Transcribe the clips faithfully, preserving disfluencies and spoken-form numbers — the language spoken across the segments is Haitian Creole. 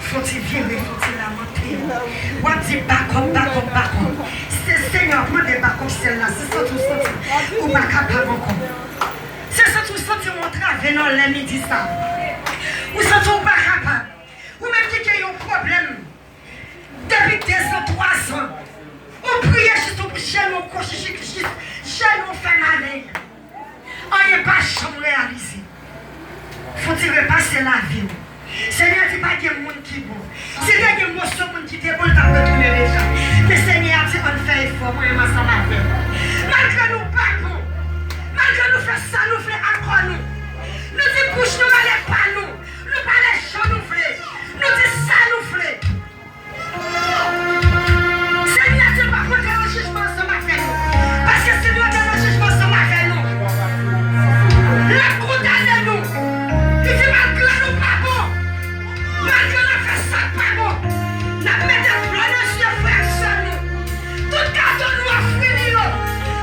Fò w ti vire, fò w ti lamante. W ap di, "Bakòp, bakòp, bakòp." Se Senyè ap mande bakòp syèl la. Se santi w santi ou pa kapab ankò. Se santi w santi w antrave nan lè midi sa. Ou santi w pa kapab. Ou menm ki gen yon pwoblèm depi de zan, twa zan. Ou priye jis ou jenou kwochi, jis jenou fè male. Anyen pa janm reyalize. Fò w ti repase lavi w. Senyè di pa gen moun ki bon. Si te gen moso moun ki te bon, l t ap retounen deja. Men Senyè a di, "Ann fè efò, mwen menm ansanm avè w." Malgre nou pa bon, malgre nou fè sa nou vle ak kò nou, nou di bouch nou rele pa nou, nou pale jan nou vle, nou di sa nou vle. Senyè Dye p ap rantre nan jijman ansanm avè nou. Paske si l rantre nan jijman ansanm avè nou, l ap kondane nou. Li di, "Malgre nou pa bon, malgre n ap fè sa k pa bon, n ap mete dlo nan je frè ak sè nou. Tout kado nou ofri li yo,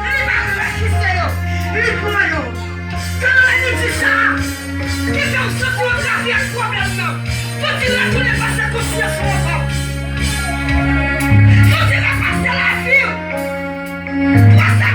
li pa refize yo, li pran yo." Ke nan lè midi sa a, ki fè w santi w travèse pwoblèm nan, fò w ti retounen pase konsyans ou ankò. Fò w ti repase lavi w. Pase